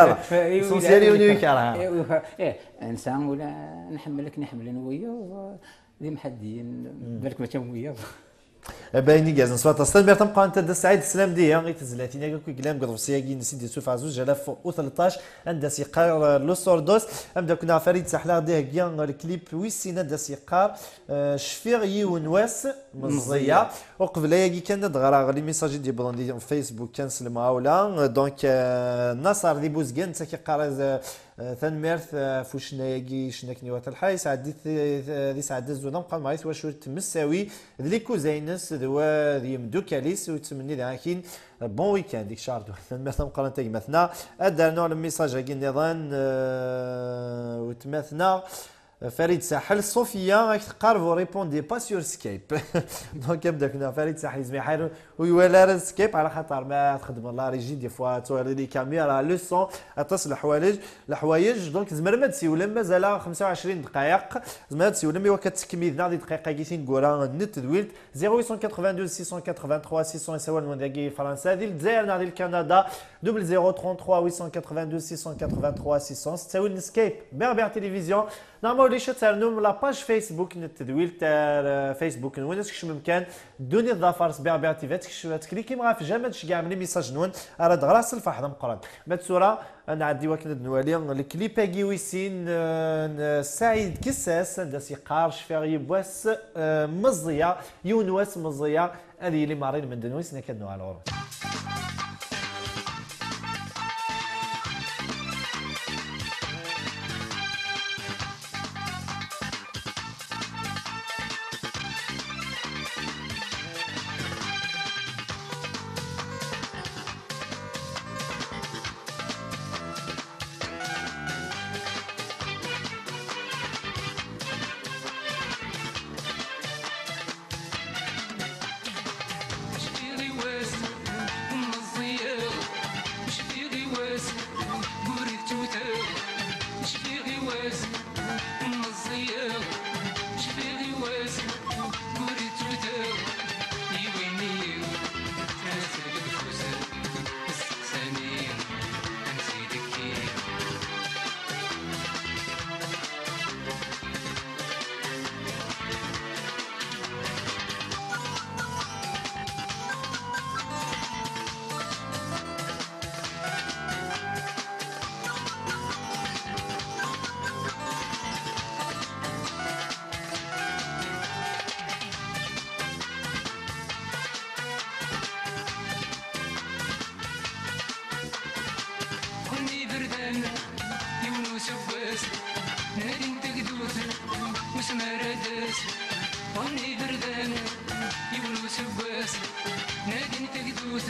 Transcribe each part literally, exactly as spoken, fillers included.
L'essentiel, yiwen ur ikerh ara. Ih, ih, nesɛa ula nḥemmel akken ḥemmlen wiyaḍ, d imḥaddiyen, balak mačči am wiyaḍ. Abayen igerrzen s waṭas. Tanemmirt tameqqrant a Dda Saɛid Slamdiya i tezlatin-agi akk i yellan deg uḍebsi-agi-ines i d-yessufeɣ zuǧ alaf u tleṭṭac, anda s-yeqqar, eh, Los Sordos. Ameddakel-nneɣ Farid Saḥel a ɣ-d-iheggi lklip wis sin, anda s-yeqqar, eh, Cfiɣ yiwen wass meẓẓiya. Meẓẓiya. Uqbel ayagi kan ad ɣreɣ les messages i d-yewwḍen di Facebook kan s lemɣawla. Donc, eh, Naṣer di Buzgan, netta k-yeqqar, eh, Eh, tanemmirt, eh, ɣef ucennay-agi, ccna akken iwata lḥal, yesɛeddi-t, eh, di sɛedda zun ameqqran meṛṛa i twacult Messawi, d likuza-ines, d wa, d yimdukal-is, u yettmenni daɣ akin, eh, bon week-end, ikcardwa. Tanemmirt tameqqrant a gma-tneɣ. Ad d-rnuɣ lmisaj-agi nniḍen, eh, weltma-tneɣ, eh, Farid Saḥel, Sofia, ak teqqar, vous répondez pas sur Skype. Donc, ameddakel-nneɣ Farid Saḥel, yezmer ḥaru, ur iwala ara Skype, ala xaṭer ma txeddmeḍ la régie, des fois tuɣaleḍ les caméras, le son, aṭas leḥwalej, leḥwayeǧ. Donc, tzemrem ad d-siwlem, mazal-aɣ xemsa u ɛecrin dqayeq. Tzemrem ad d-siwlem i wakka ad tekkem yid-neɣ di dqayeq-agi tineggura n tedwilt, zéro huit cent quatre-vingt-douze six cent quatre-vingt-trois six cents, asawal-nwen dagi Fransa, di Lezzayer neɣ di Lkanada, double zéro trente-trois huit cent quatre-vingt-douze six cent quatre-vingt-trois six cents, s ttawil n Skype, Berbère Télévision. Neɣ ma ulac, ad ternum la page Facebook n tedwilt ar, eh, Facebook-nwen, ad tkecmem kan, ddunit d afar s Berbère T V, ad tkecmem, ad tklikim ɣef j'aime, ad tceggɛem les messages-nwen, ara d-ɣreɣ s lferḥ d ameqqran. Ma d tura, ad nɛeddi wakken ad nwali lklip-agi wis sin, eh, n Saɛid Kessas, anda s-yeqqar Cfiɣ yiwwas, eh, meẓẓiya, yiwen wass meẓẓiya, ad yili meṛṛi lmend-nwen, sin akka ad nuɣal ɣur-wen. Qqlen iberdan, yiwen useggas, nadin tagdut, usmaradas. Qqlen iberdan, yiwen useggas, nadin tagdut,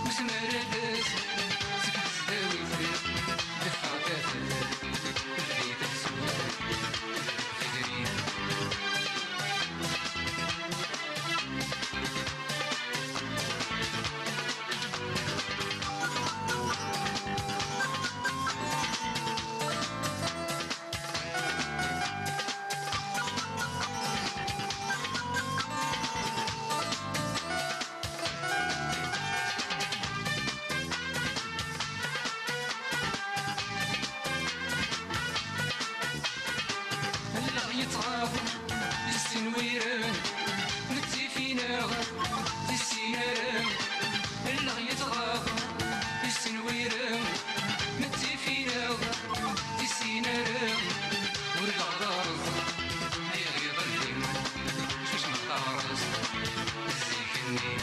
usmaradas. Seg tesdawit, teffeɣ tafat, tebdi tefsut, tebdi. Allaɣ yettɣaḍ, yessenwir, nettif-ineɣ, yessin ara. Allaɣ yettɣaḍ, yessenwir, nettif-ineɣ, yessin ara. Ur d-ɣɣareḍ, ay aɣ-iḍelli, kečč ma teɣreḍ zik-nni.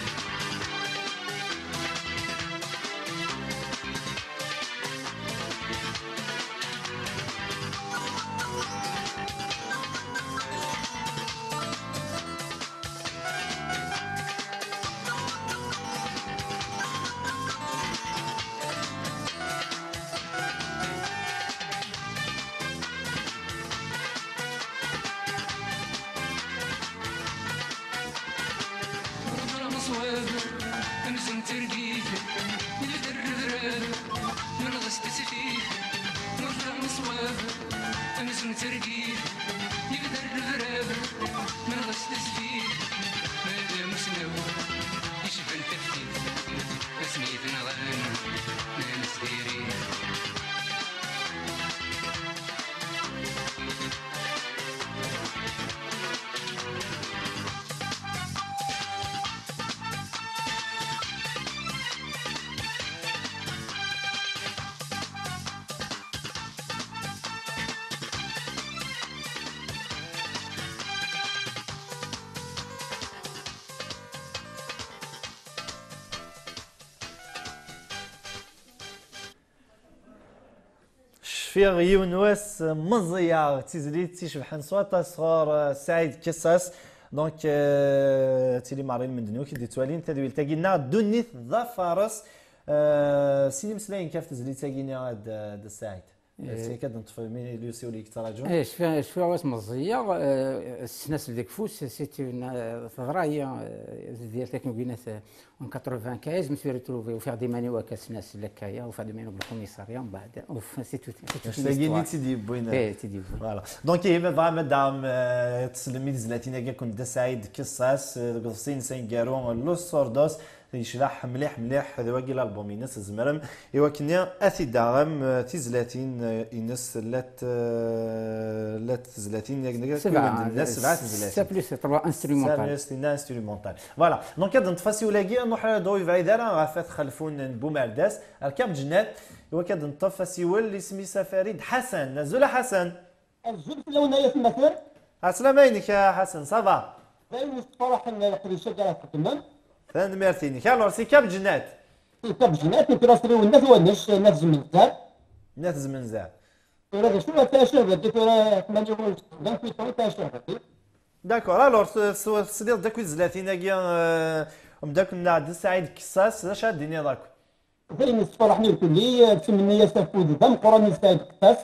Ur ẓriɣ ṣṣwab, amzun d targit, yebda rrebrab, menɣes tesfit. Ur ẓriɣ ṣṣwab, amzun d targit, yebda rrebrab, menɣes tesfit. Ma d amusnaw yecban taftit, asmi t-nɣan, nnan s diri. Fiɣ yiwen wass meẓẓiyeɣ d tizlit icebḥen s waṭas sɣur, euh, Saɛid Kessas. Donc, euh, tili Marie Lmendnuk i d-yettwalin tadwilt-agi-nneɣ, ddunit d afares. Euh, sin imeslayen kan ɣef tezlit-agi-nni, a d-, a d Saɛid. Eh, Seg ad neṭṭef mi lusi ur yettraǧu. Eh, cfiɣ, cfiɣ wass meẓẓiyeɣ, eh, ssnasel deg ufus, c'est une, eh, teḍra-yi, eh, di yal takken ugin, eh, en quatre-vingt-quinze, mi s-retrouvé, ufiɣ-d iman-iw akka ssnasel akka-ya, ufiɣ-d iman-iw deg lkumisarya, mbeɛd, uf, c'est tout, c'est toute une Acu-agi histoire. I tt-id-yewwin. Eh, i tt-id-yewwin. Voilà. Donc, ihi, ma tebɣam ad d-taɣem, eh, teslem i tezlatin-agi akk n Dda Saɛid Kessas, eh, deg uḍebsi-ines aneggaru, Los Sordos, yecbeḥ mliḥ, mliḥ, d wagi l'album-ines, tzemrem i wakken ad t-id-taɣem, eh, tizlatin, eh, ines, llant, eh, llant tezlatin, yak, yak, Sebɛa, yak, sebɛa tezlatin. Sept plus trois instrumental. Sept plus trois instrumental. Voilà. Donc, ad neṭṭef asiwel-agi, ad nruḥ, eh, ur yebɛid ara ɣef At Xelfun n Bumerdas, Rkab Jennat, i wakken ad neṭṭef asiwel, isem-is Farid Ḥasan. Azul a Ḥasan. Azul fell-awen ay atmaten. Ɛeslama-inek a Ḥasan, ça va? D ayen yessefraḥen leqdic-agi ara txedmem. Tanemmirt-inek. Alors, c'est Kab Jennat. C'est Kab Jennat, nekk d asriwen n At Wanec, n At Zmenzer. N At Zmenzer. Tura d acu, At Acahbati, tura tmanya ur nexdem, tura At Acahbati. D'accord, alors, s-, s-, tesliḍ-d akk i tezlatin-agi, euh, umeddakel-nneɣ Dda Saɛid Kessas, d acu ara d-tiniḍ akk? D ayen yessefraḥen irkelli, ttmenni-as afud d ameqqran i Saɛid Kessas.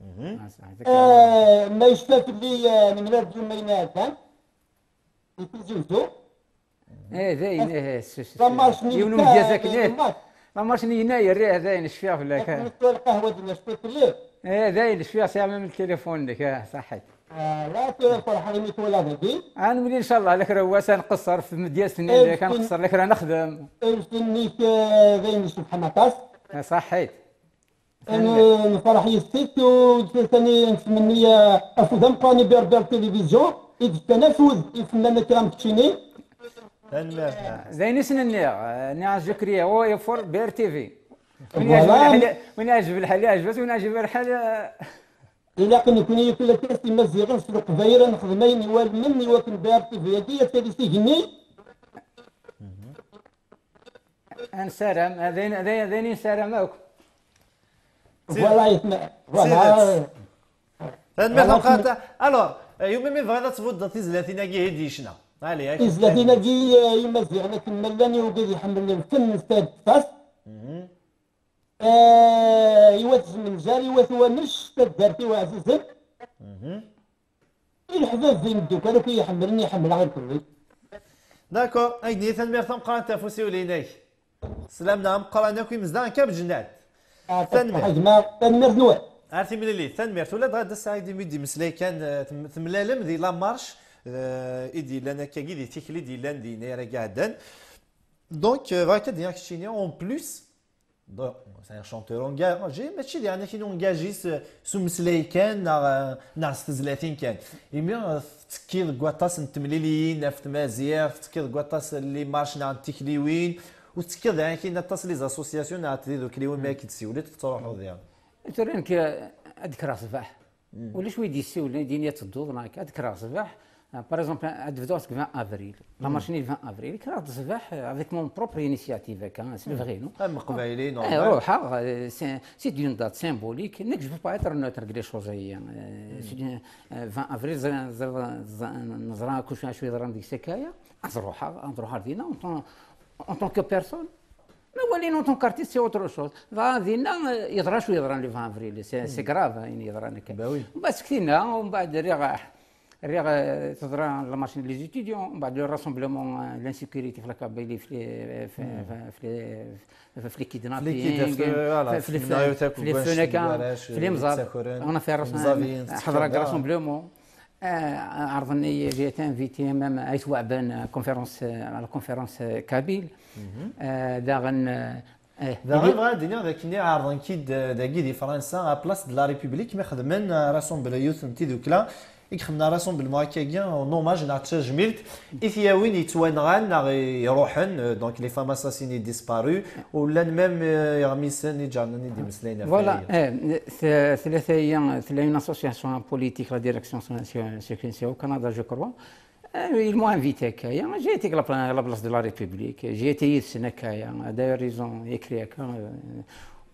Mhm. Ah, Saɛid, Eh, ma yecfa fell-i, eh, nemlal-d yuma-ina kan. Di Tizi Uzzu. Eh, d ayen, eh, s-, s-, s-, La marche-nni yiwen n umedyaz akken, eh. La marche-nni yennayer, eh, d ayen cfiɣ fell-ak, eh. Akken lqahwa d-nna cfiɣ fell-i. Eh, d ayen cfiɣ sɛiɣ même ltilifun-nnek, eh, ṣaḥit. Ah, la, tura ferḥeɣ imi twalaḍ dagi. Ah, nemlil, incallah, la kra n wass ad nqeṣṣer f tmedyazt-nni, eh, la kra nqeṣṣer, la kra nexdem. Iles-nnek, eh, d ayen icebḥen aṭas. Eh, ṣaḥit. Tanemmirt. Eh, nferḥ yes-k, u tani nettmenni, eh, afud ameqqran i Berber Télévision, i d-fkan afud i fennan akram keččini. Tanemmirt. D ayen i sen-nniɣ, eh, nniɣ-as je crie haut et fort B R T V. Win Voilà. Yeɛjeb lḥal, win yeɛjeb lḥal, yeɛjeb-as, win yeɛjeb lḥal, eh, Ilaq nekni akk lkas imaziɣen s leqbayel ad nexdem ayen iwalmen i wakken B R T V-agi ad tali s igenni. Ad nessaram, d ayen, d ayen, d ayen i nessaram akk. Voilà, yetma-, voilà. Tidet. Tanemmirt. Voilà, a Mqaṭa. Alors, eh, yumi mi bɣiḍ ad tbuddeḍ tizlatin-agi i d-yecna. Allez, ak-, Tizlatin-agi, eh, imaziɣen akken ma llan i wigi iḥemmlen lfen s tadfast. Mhm. Eh, i wat Zmenzer, i wat Wanec, taddart-iw ɛzizen. Mhm. I leḥbab d imeddukal akk i iḥemmlen, i ḥemmleɣ irkelli. D'accord, ay d-nini tanemmirt tameqqrant ɣef usiwel-inek. Slam-nneɣ ameqqran akk i Mezda Kab Jennat. Ah, tanemmirt. Tanemmirt, tanemmirt-nwen. Ar timlilit, tanemmirt. Ula d Dda Saɛid imi d-imeslay kan, eh, tem-, temlalem di la marche, eh, i d-yellan akkagi, di tikli d-yellan di yennayer-agi iɛeddan. Donc, eh, bɣiɣ ad d-iniɣ keččini, en plus, Bon, c'est un chanteur engagé, mačči d yeɛni kini engagé s, s umeslay kan, neɣ, neɣ s tezlatin kan. Imi, euh, tettekkiḍ deg waṭas n temliliyin ɣef tmaziɣt, tettekkiḍ deg waṭas n les marches neɣ n tikliwin, ur tettekkiḍ d yeɛni kini aṭas les associations neɣ tidukliwin, mi ak-d-siwlit, tettruḥuḍ diɣen. Tura nekk, ad d-kkreɣ ṣṣbeḥ. Ulac wi d-yessiwlen, din ad tedduḍ, neɣ ad kkreɣ ṣṣbeḥ. Ah, par exemple, ad bduɣ seg vingt avril. La marche-nni le vingt avril. Kkreɣ-d ṣṣbeḥ, eh, avec mon propre initiative, akka, s lebɣi-inu. Am Leqbayel, eh, normal. Ruḥeɣ, eh, c'est, c'est une date symbolique. Nekk, je veux pas être neutre deg les choses-agi. Eh, c'est une, eh, vingt avril, ẓ-, ẓ-, ẓ-, neẓra kullec acu yeḍran deg Sakaya. Ad ruḥeɣ, ad ruḥeɣ dinna, en tant, en tant que personne. Ma walin en tant qu'artiste, c'est autre chose. Dɣa dinna, eh, yeḍra acu yeḍran le vingt avril. C'est, c'est grave, hein, ayen yeḍran akka. Bah oui. Mbeɛd seg tinna, mbeɛd rriɣ, rriɣ, eh, teḍra la marche des étudiants, mbeɛd le rassemblement, eh, l'insécurité fi la Kabylie, fi, fi, fi, fi, fi les kidnappings, fi les, voilà, fi les feux, fi les feux, fi les imẓabiyen, ḥeḍreɣ deg rassemblement. Eh, ɛerḍen-iyi, j'ai été invité même à Ayt Weɛban, euh, conférence, euh, à la conférence, euh, kabyle. Eh, daɣen, eh, eh, Daɣen bɣiɣ ad d-iniɣ d akken ɛerḍen-k-id, eh, dagi di Fransa, à Place de la République, mi xedmen, eh, rassemblement, yiwet n tidukla i ixedmen rassemblement akkagi, en hommage neɣ d tajmilt i tyawin yettwanɣan neɣ iruḥen, eh, donc les femmes assassinées disparues, u llan même, eh, iɣmisen i ǧernen i d-imeslayen ɣef waya. Voilà, eh, t-, tlata-yi, tella une association politique, la direction sécurité au Canada, je crois. Euh, ils m'ont invité à Kaya. J'ai été à la pla-, à la place de la République. J'ai été ici à Kaya. D'ailleurs, ils ont écrit à Kaya, euh,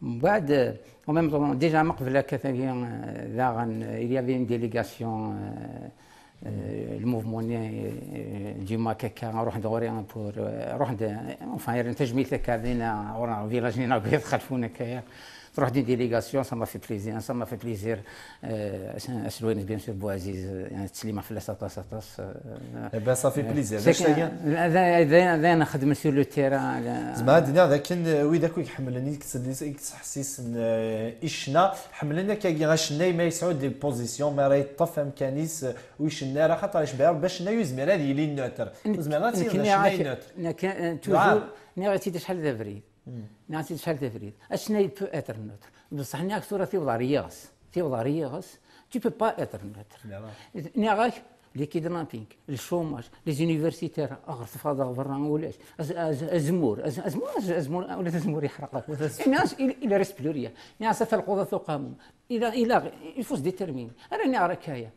Mbeɛd, euh, en même temps, déjà ma qbel akka tagi, euh, daɣen, euh, il y avait une délégation, euh, euh, le mouvement-nni, euh, du MAK, ruḥ-d ɣur-i pour, euh, ruḥ-d, euh, enfin, rran tajmilt akka dinna ɣur village-nni akk yetxalfen akka. Truḥ-d une délégation, ça m'a fait plaisir, ça m'a fait plaisir. Euh, Aselway-ines, bien sûr, Bouaziz, euh, ttsellimeɣ fell-as aṭas, aṭas. Euh, Eh ben, ça fait plaisir. D c'est acu-agi? que, d ayen xedmen sur le terrain. Zemreɣ ad d-iniɣ d akken, euh, wid akk i iḥemmlen, i yettḥessisen, euh, i ccna, ḥemmlen akkagi acennay ma yesɛu des positions, mi ara yeṭṭef amkan-is, euh, ur icenna ara, xaṭer icebbeɛ Rebbi acennay ur yezmir ad yili neutre. Ur tezmireḍ ad tiliḍ d acennay neutre. Toujours, nniɣ-tt-id acḥal d abrid. Nniɣ-tt-id acḥal d abrid. Acennay peut être neutre. Bṣeḥ nniɣ-ak tura tiweḍ ɣer yiɣes. Tiweḍ ɣer yiɣes, tu peux pas être neutre. Nniɣ-ak, le kidnapping, le chômage, les universitaires, aɣer teffɣeḍ ɣer berra ulac. Az- az- Azemmur, az- azemmur, az- azemmur, ula d azemmur yeḥreq akk. Nniɣ-as, il, il reste plus rien. Nniɣ-as, ata lquḍa tuqamum. Il a, il a, il faut se déterminer. Ara nniɣ akka-ya.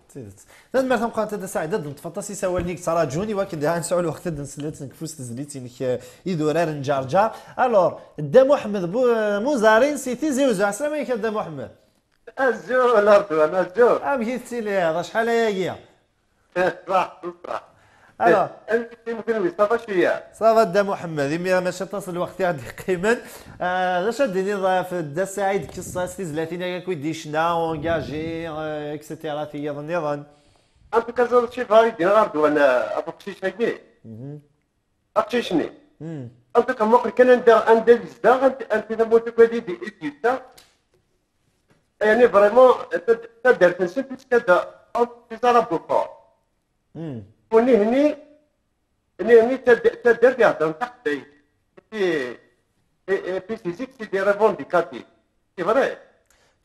D tidet. Tanemmirt tameqqrant a Dda Saɛid, ad neṭṭef aṭas isawalen i yettraǧun, i wakken daɣ ad nesɛu lweqt ad nsel, ad tt-nekfu s tezlit-inek, eh, idurar n Ǧerǧer. Alors, Dda Muḥemmed Bu-, eh, Muzarin si Tizi Uzzu. Ɛeslama-k a Dda Muḥemmed. Azul a Ṛedwan, azul. Amek i tettiliḍ? Acḥal ayagi? Ṣṣbeḥ, ṣṣbeḥ. Alors, Amek i kenwi, ça va cwiya? Ça va Dda Muḥemmed, imir mačči aṭas n lweqt i ɣ-d-yeqqimen. Ah, d acu ad d-tiniḍ ɣef Dda Saɛid Kessas, tizlatin-agi akk i d-yecna, engagé, euh, et cetera, tiyiḍ nniḍen? En tout cas, ẓer cci ɣer din ɣer Ṛedwan, euh, ɣef uqcic-agi. Aqcic-nni. En tout cas, muqel kan anda, anda yezdeɣ, anda, anda tamurt akk ad i d-, i d-yezdeɣ. Yani, vraiment, tad-, taddart-nsen, puisque da, c'est ça la beaufort. Nihni, nihni tad-, taddart yehdren taqbaylit. Et puis, et, et puis c'est, c'est des revendicatifs. C'est vrai.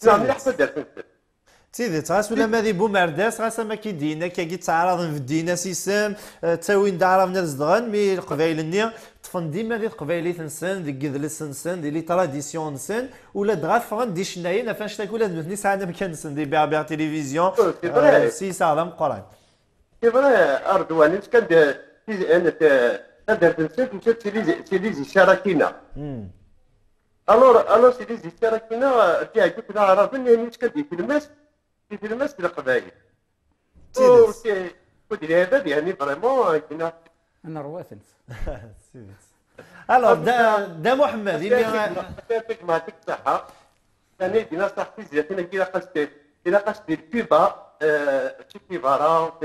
Neɣ mliḥ taddart-nsen. D tidet, ɣas ulamma di Bumerdas, ɣas am akka i d-yenna akkagi, ttaɛraḍen beddin-as isem, eh, ttawin-d aɛraben ad zedɣen, mi Leqbayel-nni ṭṭfen dima di teqbaylit-nsen, deg yidles-nsen, di les traditions-nsen, ula dɣa ffɣen-d icennayen, ɣef annect-a akk ula d nutni sɛan amkan-nsen di Berbère Télévision, Oh, c'est vrai. Eh, s yiseɣ d ameqqran. C'est vrai, Ṛedwan, kan d, d, d, taddart-nsen, c'est les, c'est les Sarakina. Alors, alors, c'est les Sarakina, euh, qui a dit que l'arabe, il y a une escale des films, des films, c'est le travail. Tidet. C'est, faut dire, il y a vraiment, euh, qui n'a Nerwa-tent. Tidet. Alors, Dda, Dda Muḥemmed, imi تجمعتك صحة. ثاني دينا صح في زيادة، إلا قصدي، إلا قصدي الكوبا، آه، تشي كيفارا،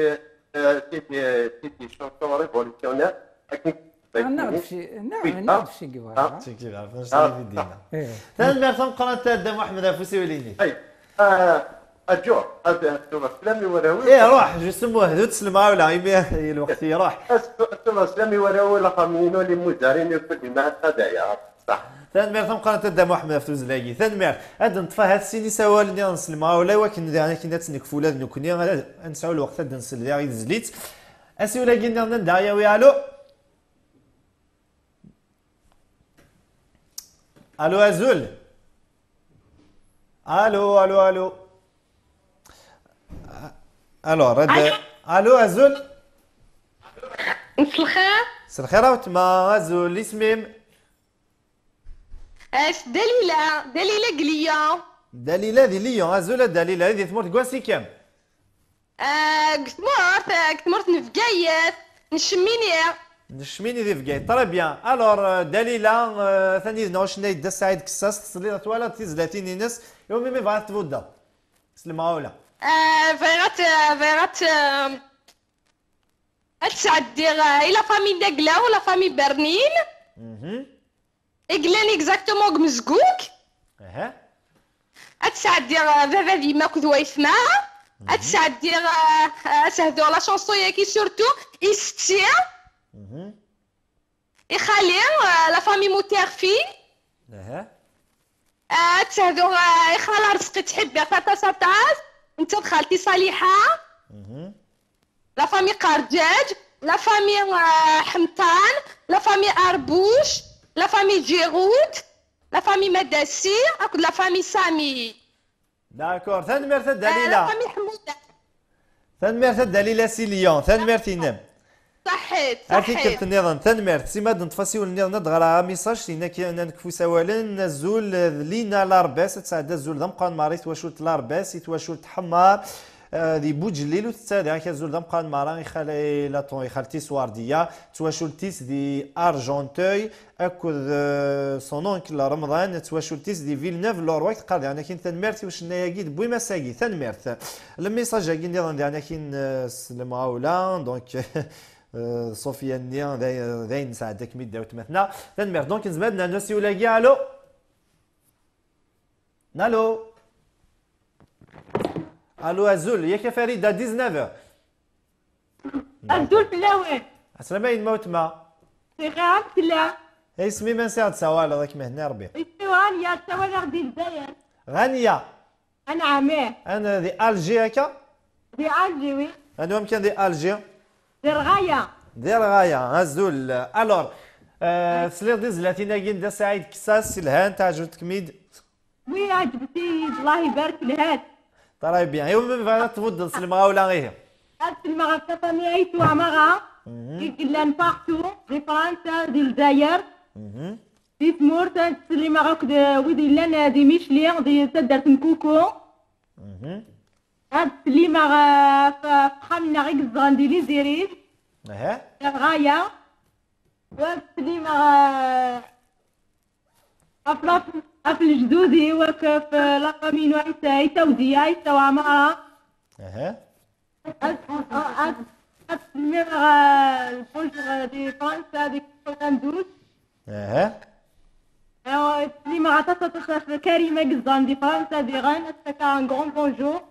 آه، سيدي، سيدي شونسون ريفوليسيونير، أكيد. Nniɣ-d Che-, nniɣ-, nniɣ-d Che Guevara. Che Guevara, fhmت شنو اللي دينا. إيه. Tanemmirt tameqqrant a Dda Muḥemmed ɣef usiwel-inek. أي. آه، أجور، هذا السلام يوراوي. إيه، روح، جوست موهد وتسلم على يمي الوقت يروح. السلام يوراوي، لا فامينو، لي موزارين، يكون ديما هذا يا رب. صح. Tanemmirt tameqqrant a Dda Muḥemmed ɣef tuzzla-agi. Tanemmirt. Ad neṭṭef ahat sin isawalen-nniḍen s lemɣawla, i wakken daɣen akken ad tt-nekfu ula d nekkni, ad, ad nesɛu lweqt ad d-nsel diɣ i tezlit. Asiwel-agi-nniḍen anda i yawi? Alo? Alo, azul? Alo, alo, alo. Alors, ad... Alo. Alo, azul? Mselxir. S lxir a wetma, azul, isem-im? Ass Dalila, Dalila deg Lyon. Dalila di Lyon, azul a Dalila, di tmurt n wansi-kem? Ah, deg tmurt, ah, deg tmurt n Bgayet, n Cemmini. N Cemmini di Bgayet, très bien. Alors, euh, Dalila, euh, atan yid-neɣ ucennay Dda Saɛid Kessas, tesliḍ, twalaḍ tizlatin-ines, iwumi mi bɣiɣ ad tbuddeḍ s lemɣawla? Ah, bɣiɣ ad, ah, bɣiɣ ad, ah, ad sɛeddiɣ, ah, i la famille Dagla u la famille Bernin. I yellan exactement deg Mezguk. Aha. Ad sɛeddiɣ, ah, baba d yemma akked waytma. Ad sɛeddiɣ, ah, ah, ad sɛeddiɣ la chanson-agi surtout i setti. I xali, ah, la famille Muterfi. Aha. Ah, ad sɛeddiɣ, ah, i xala Rezqi ttḥibbiɣ-t aṭas aṭas. Netta d xalti Saliḥa. La famille Qarǧaǧ, la famille, ah, Ḥemṭan, la famille Arbuc, la famille Giroud, la famille Madassi, akked la famille Sami. D'accord, tanemmirt a Ah, la Dalila. Famille Ḥmuda. Tanemmirt a Dalila si Lyon, tanemmirt-inem. Ṣaḥit, ar tikkelt ṣaḥit. Nniḍen, tanemmirt. Sima ad neṭṭef asiwel nniḍen, ad ɣreɣ amiṣaj, tinna kan ad nekfu sawalen. Azul, eh, d Lina Larbas, ad tesɛeddi azul d ameqqran meṛṛa i twacult Larbas, i twacult Ḥemmar, eh, di Buǧellil, ur tettadi ak azul d ameqqran meṛṛa i xal-, i laṭun, i xalti-s Wardiya, twacult-is di Argenteuil, akked, eh, son oncle Remḍan, twacult-is di Villeneuve-le-Roi, teqqar diɣen akin tanemmirt i ucennay-agi d wim ass-agi, tanemmirt. Lmiṣaj-agi nniḍen diɣen akin, eh, s lemɣawla, donc, eh, Sofia-nni, d ay-, d ayen nesɛedda-kem-id d awetma-tneɣ. Tanemmirt. Donc, nezmer ad nernu asiwel-agi, alo? Alo? Alo, azul, yak a Farida, dix-neuf heures. Azul fell-awen. Aslama yemma wetma. Sixir am tella. Isem-im ansi aɣ-d-sawaleḍ, ad k-mehni Rebbi. Isem-iw Rania, ssawaleɣ di Lezzayer. Ɣanya. Anɛam, ih. An di Alger akka? Di Alger, oui. Anwa amkan di Alger? Di Rɣaya. Di Rɣaya, azul. Alors, euh, tesliḍ di tezlatin-agi n Dda Saɛid Kessas, lhant, ɛejbent-kem-id? Oui, ɛejbent-iyi, Allah ibarek, lhant. Très bien. Iwumi bɣiɣ ad tbuddeḍ s lemɣawla ihi? Ad sellmeɣ ɣef la famille Ayt Weɛmara, mhm, i yellan partout, di Fransa, di Lezzayer, mhm, di tmurt, ad sellmeɣ akked, eh, wid yellan, eh, di Micli, di taddart n Kuku. Mhm. Ad sellmeɣ, eh, f-, f uxxam-nneɣ i yezdeɣen di Lizirid. Aha. Di Rɣaya. Wa ad sellmeɣ, eh, ɣef la-, ɣef lejdud-iw, akked ɣef la famille-inu Ɛisa, Ɛisa Wdiya, Ɛisa Weɛmara. Aha. Ad, ad, ad sellmeɣ, eh, bonjour, eh, di Fransa, di Kandous. Aha. Eh, ad sellmeɣ aṭas, aṭas ɣef Karima i yezdeɣen di Fransa, diɣen, ad s-fkeɣ un grand bonjour.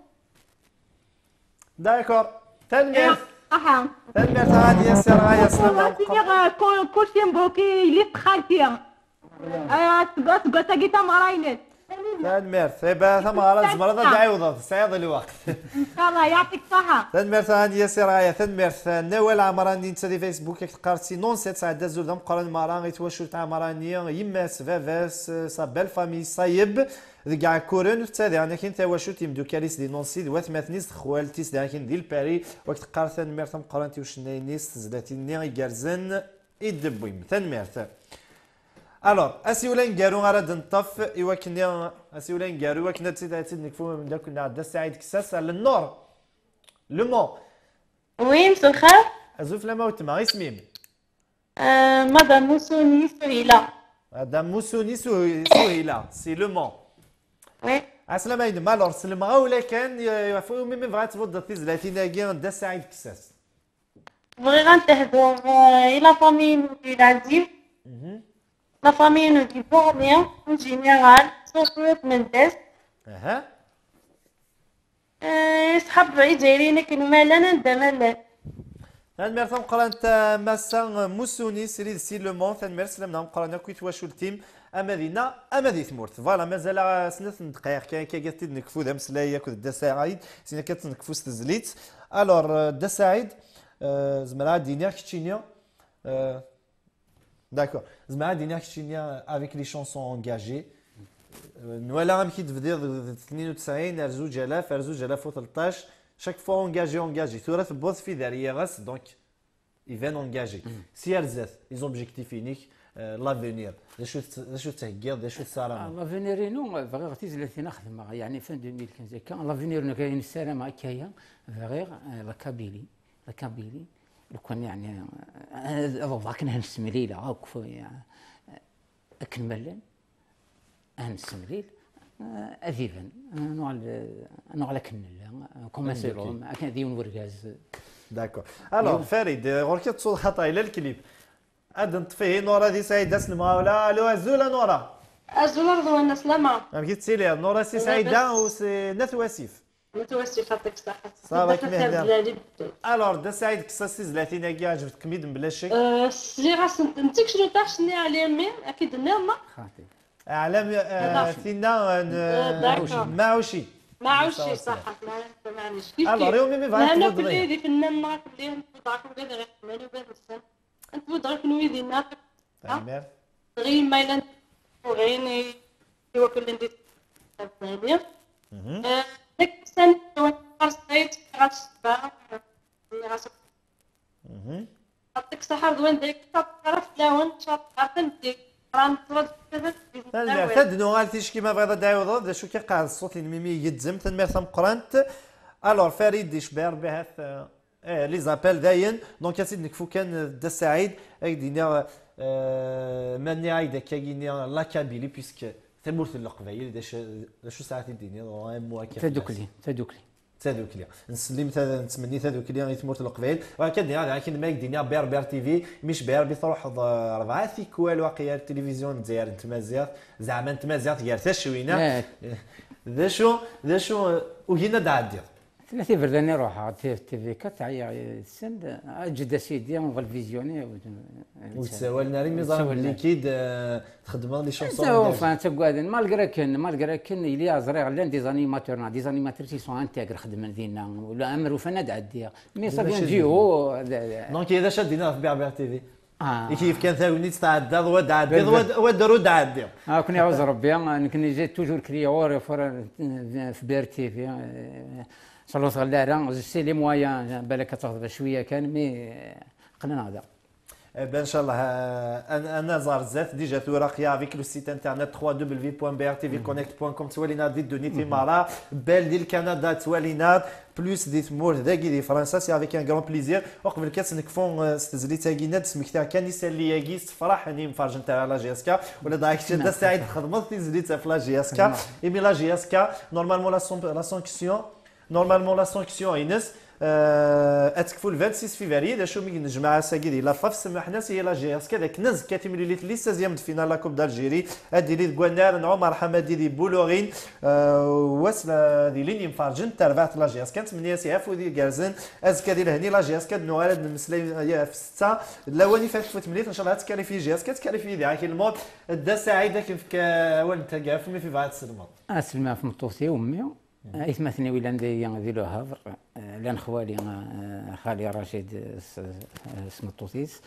D'accord. Tanemmirt. Aha. Tanemmirt a Ɣani, a Si Rɣaya, slama. Ad iniɣ, eh, kul-, kulci mebṛuk i yelli-s d xalti. Eh, aseggas-agi tameɣra-ines. Tanemmirt. Iba tameɣra tzemreḍ ad d-ɛiwdeḍ, tesɛiḍ lweqt. Inchallah, yeɛṭik ṣṣeḥḥa. Tanemmirt a Ɣani, a Si Rɣaya, tanemmirt. Nawal Ɛemrani, netta di Facebook, ak teqqar si Nancy, ad tesɛeddi azul d ameqqran meṛṛa i twacult Ɛemrani, yemma-s, baba-s, sa belle famille, ṣṣayeb. Deg Iɛekkuren, ur tettadi akin tawacult, imdukal-is di Nancy, d watmaten-is, d xwalt-is dakin di Lpari, wak teqqar tanemmirt tameqqrant i ucennay-nni s tezlatin-nni igerrzen i d-tewwim. Tanemmirt. Alors, asiwel aneggaru ara d-neṭṭef i wakken, asiwel aneggaru i wakken ad tt-, ad tt-id-nekfu umeddakel-nneɣ Dda Saɛid Kessas, Lennur. Le Mans. Oui, مساء الخير. Azul fell-am a weltma, isem-im? Euh, Madame Moussoni Souhila. Madame Moussoni Souh-, Souhila, c'est Le Mans. Oui. Ɛeslama-inem, alors, s lemɣawla kan, y-, ɣef umi mi bɣa ad tbuddeḍ tizlatin-agi n Dda Saɛid Kessas. Bɣiɣ ad nehder, euh, i la famille-inu di Lɛezib. Mhm. La famille-inu di Buɣni, en général, surtout Mendes. Aha. Eh, ṣṣḥab izzayriyen akken ma llan, anda ma llan. Tanemmirt tameqqrant a Massa Musuni, srid si Le Mans, tanemmirt, slam d ameqqran akk i twacult-im, ama dinna, ama di tmurt. Voilà, mazal-aɣ snat n ddqayeq kan, akka ad t-id-nekfu d ameslay akked Dda Saɛid, sin akka ad t-nekfu s tezlit. Alors, euh, Dda Saɛid, euh, zemreɣ ad d-iniɣ keččini, euh, D'accord. Zemreɣ ad d-iniɣ keččini, euh, avec les chansons engagées. Euh, nwala amek i d-tebdiḍ d tnin u tesɛin ar zuǧ alaf, ar zuǧ alaf u tleṭṭac. Chaque fois engagé, engagé. Tura tewweḍ fi dar yiɣes, donc, iban engagé. Mhm. Si ar zdat, les objectifs-inek, euh, l'avenir. D acu tt-, d acu tettheggiḍ, d acu tessarameḍ? Ah, l'avenir-inu, euh, bɣiɣ tizlatin ad xedmeɣ, yeɛni fin deux mille quinze akka. L'avenir-inu, ayen ssarameɣ akka-ya, bɣiɣ, euh, la Kabylie. La Kabylie, lukan yeɛni, eh, ad, ad akken ad nessemlil akk, eh, akken ma llan, ad nessemlil, eh, ad iban, eh, nuɣal, eh, nuɣal akken nella, eh, comme c'est l'homme, akken ad yiwen wergaz. D'accord. Alors, Farid, eh, ɣur-k ad tessuḍ xaṭa, ila lklib. Ad neṭṭef ihi Nora di Saɛid ass n lemɣawla. Alo, azul a Nora. Azul a Rḍwan, aslama. Amek i tettiliḍ? Nora si Saɛida u si Nat Wasif. Mutawassit, yeɛṭik ṣṣeḥḥa. Ça va, kem ihda. Alors, Dda Saɛid, kkes-as tizlatin-agi, ɛejbent-kem-id mebla ccek. Euh, sliɣ-asent, netta kečč n utaɣ-nni Ɛli Ammi, ad k-id-nniɣ, ma? Ɛlam, euh, tinna, euh, Maɛuci. Maɛuci, ṣaḥḥa, maɛlic. Alors, iwumi mi bɣa tmuddeḍ? Di fennan-nneɣ akk llan, tebɣa akk llan, ɣer ḥman ugar-nsen. Ad tbuddeɣ i kenwi dinna. Tanemmirt. Dɣi ma yella tuɣin i, i wakken llan di tebɣani. Mhm. Eh, nek san ɣas ɣas ɣas Mhm. Tanemmirt. Ad d-nuɣal ticki ma bɣiḍ ad d-ɛiwḍeḍ, d acu kan, qɛed ṣṣut-inem imi igezzem. Tanemmirt tameqqrant. Alors, Farid icba Rebbi ahat, eh, les appels dayen. Donc, ad tt-id-nekfu kan, eh, Dda Saɛid, ad k-d-iniɣ, eh, ma nniɣ-ak-d akka-agi-nni la Kabylie, puisque tamurt n Leqbayel, d acu, d acu sɛa ad t-id-tiniḍ, un mot akka fell-as? Tadukli, tadukli. Tadukli. Nsellem, tad-, nettmenni tadukli i tmurt n Leqbayel. Wa kan, diɣen, akken ma ak-d-iniɣ Berber T V, mi cbiɣ Rebbi truḥeḍ, eh, rebɛa tikwal waqila n tilivizyu n Lezzayer n tmaziɣt, zeɛma n tmaziɣt gar tacwina. Eh. D acu, d acu, eh, ugin ad d-ɛeddiḍ? Tella tiberdan i ruḥeɣ, T-, T V quatre, ɛyiɣ yid-sen, eǧǧ-d a sidi, on va le visionner. Ur ttawalen ara imi ẓran belli kid, eh, txeddmeḍ les chansons. Anta ufan, ttaggaden, malgré akken, malgré akken, yili ẓriɣ llan des animateurs, neɣ des animatrices qui sont intègres, xeddmen dinna, ula amer ufan ad ɛeddiɣ. Mais ça vient du haut, d-, d-, Donc, d acu ad d-tiniḍ ɣef Berber T V? Ah. I k-yefkan tagnit tɛeddaḍ, wa d-ɛeddiḍ, wa d-, wa d-ru d-ɛeddiḍ. Ah, ken iɛuz Rebbi, nekni j'ai toujours crié haut et fort, euh, f B R T V, euh, sur l'autre, là, là, c'est les moyens, balak ad tafeḍ cwiya kan, mais, euh, qqlen ɣer da. Eh ben, inchallah, euh, ad, ad naẓer zdat, déjà tura, qya avec le site internet trois W point B R T V connect point com, ttwalin-aɣ di ddunit i merra, bal di Lkanada, ttwalin-aɣ, plus di tmurt dagi di Fransa, c'est avec un grand plaisir. Uqbel kan ad nekfu, euh, s tezlit-agi, ad d-smektiɣ kan isalli-agi, ssefraḥen yimferrjen n la J S K, ula d kečč, Dda Saɛid, txedmeḍ tizlit ɣef la J S K, imi la J S K, normalement, la son-, la sanction, normalement, la sanction-ines, euh, ad tekfu le vingt-six février, d acu mi nejmeɛ ass-agi di la FAF, semmḥen-as i la J S K, d akken azekka timlilit n les seizièmes de finale la Coupe d'Algérie, ad d-tili deg wannar n Omar Hamadi di Boulourine, euh, wass la, d ilin yimferrjen n terbaɛt n la J S K, nettmenni-as afud igerrzen, azekka di lehni la J S K, ad nuɣal ad nemmeslay, euh, ɣef ssetta, d lawan i fat tfut mlilit, inchallah ad tkalifi J S K, ad tkalifi di Akil Mort, Dda Saɛid, ad k-nefk awal n taggara, mi tebɣa ad tselmeḍ. Aselma ɣef tmeṭṭut-iw, mmi. Aytmaten-iw yellan di, di Le Havre, eh, llan xwali, eh, xali Racid, eh, s, eh, s tmeṭṭut-is,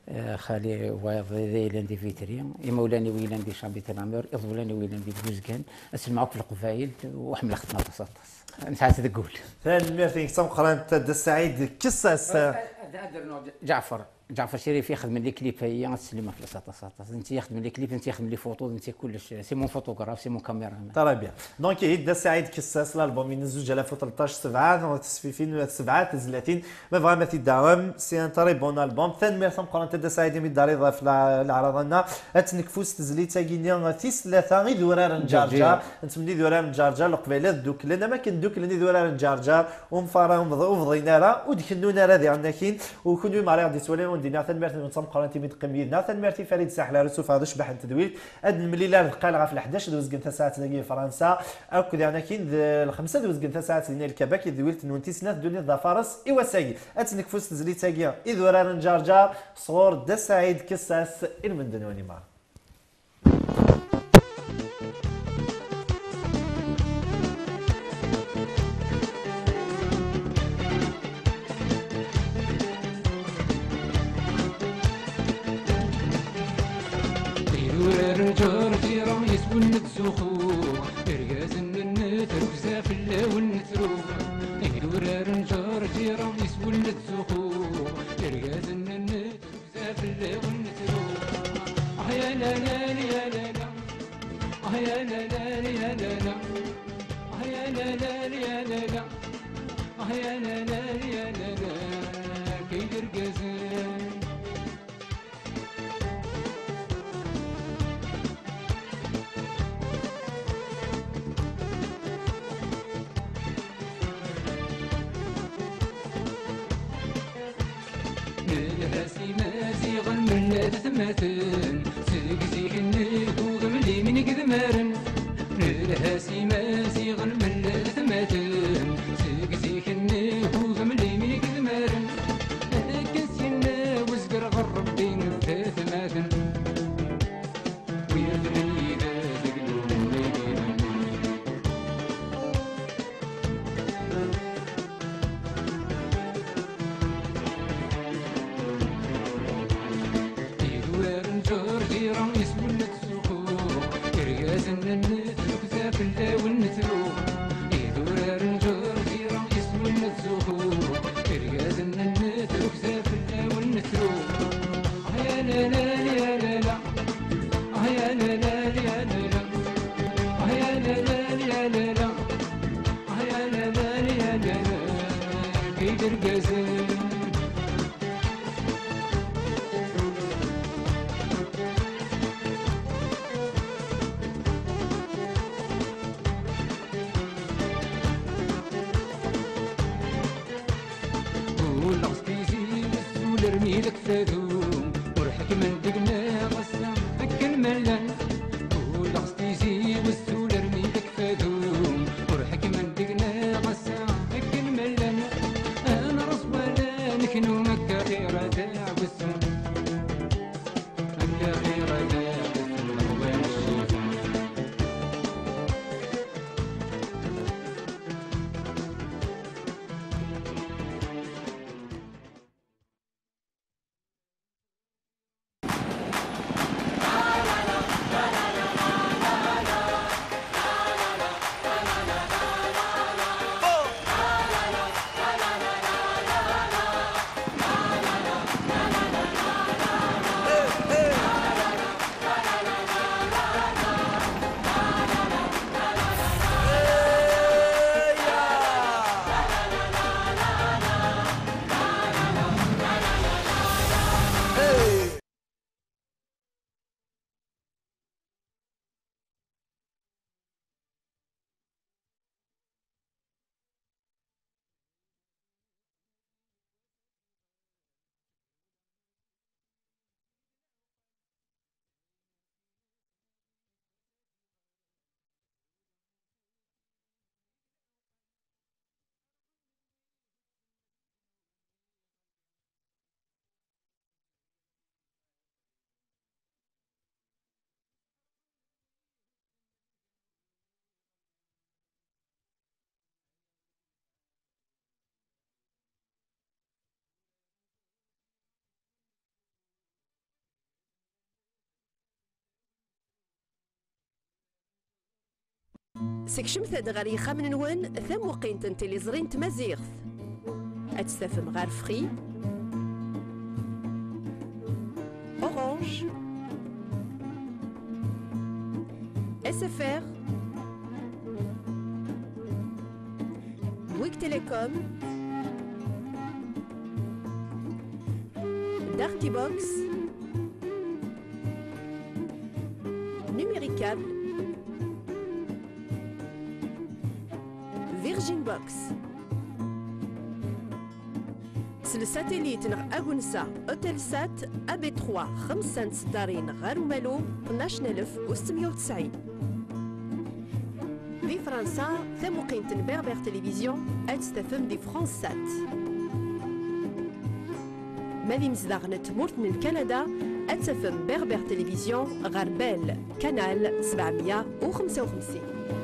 eh, xali wayeḍ d, d, yellan di Vitry, imawlan-iw yellan di Chabit Lameur, iḍeblan-iw yellan di Buzgan, aselma akk Leqbayel, u ḥemmleɣ-ten aṭas, aṭas. Nesɛa-tt deg wul. Tanemmirt-ik d tameqqrant, Dda Saɛid Kessas. Ad, ad, ad rnuɣ Ǧ-, Ǧaɛfer. Ǧaɛfer Crif ixedmen les clips-agi, ad tsellim fell-as aṭas, aṭas. Netta ixedmen les clips, netta ixedmen les photos, netta kullec. C'est mon photographe, c'est mon caméraman. Très bien. Donc, ihi Dda Saɛid Kessas, l'album-ines zuǧ alaf u tleṭṭac, sebɛa tesfifin, sebɛa tezlatin. Ma bɣam ad t-id-taɣem, c'est un très bon album. Tanemmirt tameqqrant a Dda Saɛid imi d-terriḍ ɣef la-, leɛraḍ-nneɣ. Ad tt-nekfu s tezlit-agi-nni tis tlata, idurar n Ǧerǧer. Ǧerǧer. Nettmenni idurar n Ǧerǧer, Leqbayel ad dduklen, am akken dduklen idurar n Ǧerǧer, ur mfara, ur mḍ-, ur bḍin ara, ur d-kennun ara diɣen akkin. U kunwi merra i ɣ-d-yettwalin, ur d-nniɣ tanemmirt-nwen d tameqqrant imi d-teqqim yid-neɣ. Tanemmirt i Farid Saḥel ara ssufɣeɣ d acbaḥ n tedwilt. Ad nemlil ar deqqal ɣef leḥdac d uzgen tasaɛet dagi i Fransa, akk diɣen akkin d lxemsa d uzgen tasaɛet dinna i Lkabak, i tedwilt-nwen tis snat, Ddunit d afares i wass-agi. Ad tt-nekfu s tezlit-agi, Idurar n Ǧerǧer, sɣur Dda Saɛid Kessas, i lmend-nwen i merra. Idurar n Ǧerǧira yeswen nettzuxxu, irgazen n Netrekza fell-awen nettru. Idurar n Ǧerǧira yeswen nettzuxxu, irgazen n Netrekza fell-awen nettru. Ah ya la la ya la la. Ah ya la la ya la la. Ah ya la la ya la la. Ah ya la la ya la la. Kay d irgazen. Nelha s Imaziɣen mella d atmaten, seg zik-nni d udem limin i yedmaren. Nelha s Imaziɣen mella d atmaten, seg zik-nni d udem limin i yedmaren. Akken s-yenna uzger ɣer Rebbi d atmaten. Wi yexdmen yid-s deg lulem n yidammen. Idurar n Ǧerǧira yeswen nettzuxxu, irgazen n Netrekza fell-awen nettru. La, la, la. Ah, ya, la, la, la, la, la. Kay d argazen. Ulaɣ s tizi wezzu lermi d akfadu, ur ḥekmen deg-neɣ ass-a akken ma llan. Ulaɣ s tizi wezzu lermi d akfadu, ur ḥekmen deg-neɣ ass-a akken ma llan. Ad nreẓ wala neknu akka ɣir ad aɛwessu, akka ɣir ad aɛwessu, wa ccif. Sekcmet-d ɣer yexxamen-nwen tamuqint n tiliẓri n tmaziɣt. Ad tt-tafem ɣer Free, Orange, S F R, Bouygues Telecom, Darty Box, Numéricable, Virgin Box. S le satellite neɣ agensa Eutelsat A B trois, xemsa n tseddarin ɣer umalu, tnac alef u settemya u tesɛin. Di Fransa, tamuqint n Berbère Télévision ad tt-tafem di France Sat. Ma d imezdaɣ n tmurt n Lkanada, ad tafem Berbère Télévision ɣer Bell, canal sebɛemya u xemsa u xemsin.